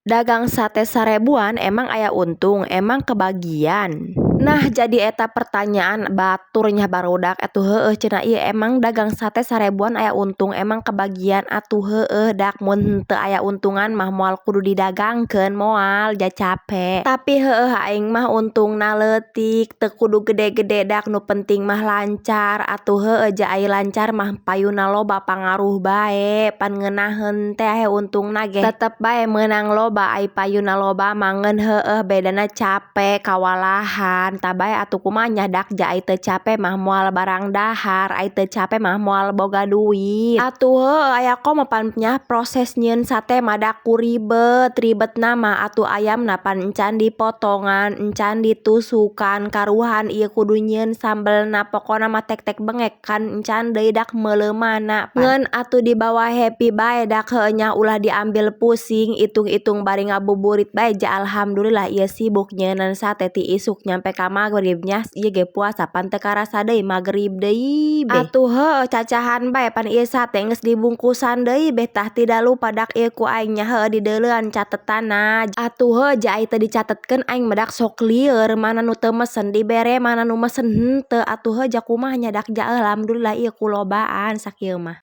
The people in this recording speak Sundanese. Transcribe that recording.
Dagang sate sarebuan emang aya untung? Emang kebagian? Nah, jadi eta pertanyaan batur nya, barudak. Atuh heueuh cenah, ieu emang dagang sate sarebuan aya untung, emang kebagian? Atuh heueuh, dak mun henteu aya untungan mah moal kudu didagangkeun, moal ja cape. Tapi heueuh, aing mah untungna leutik, teu kudu gede-gede, dak nu penting mah lancar. Atuh heueuh, ja ai lancar mah payuna loba, pangaruh bae, pan ngeunaheun teh untungna ge tetep bae meunang loba ai payuna loba mah. Ngan heueuh, bedana cape, kawalahan. Tah, bae atuh kumaha nya, dak ja ai teu cape mah moal barang dahar, ai teu cape mah moal boga duit. Atuh heueuh, aya komo pan nya proses nyieun sate mah dak ku ribet. Ribetna mah atuh ayamna pan encan dipotongan, encan ditusukan, karuhan ieu kudu nyieun sambelna, pokona mah tek-tek bengek kan encan deui dak meuleumanna. Ngan atuh dibawa happy bae, dak heueuh nya, ulah diambil pusing, itung-itung bari ngabuburit bae. Ja alhamdulillah ieu sibuk nyieunan sate ti isuk nyampe ka magrib nya, ieu ge puasa pan teu karasa deui magrib deui beh. Atuh heueuh, cacahan bae pan ieu sate geus dibungkusan deui beh. Tah, tidak lupa dak ieu ku aing nya heueuh dideulean catetanna. Atuh heueuh, ja ai teu dicatetkeun aing mah dak sok lieur, mana nu teu mesen dibere, mana nu mesen henteu. Atuh heueuh, ja kumaha nya, dak, ja alhamdulillah ieu kulobaan sakieu mah.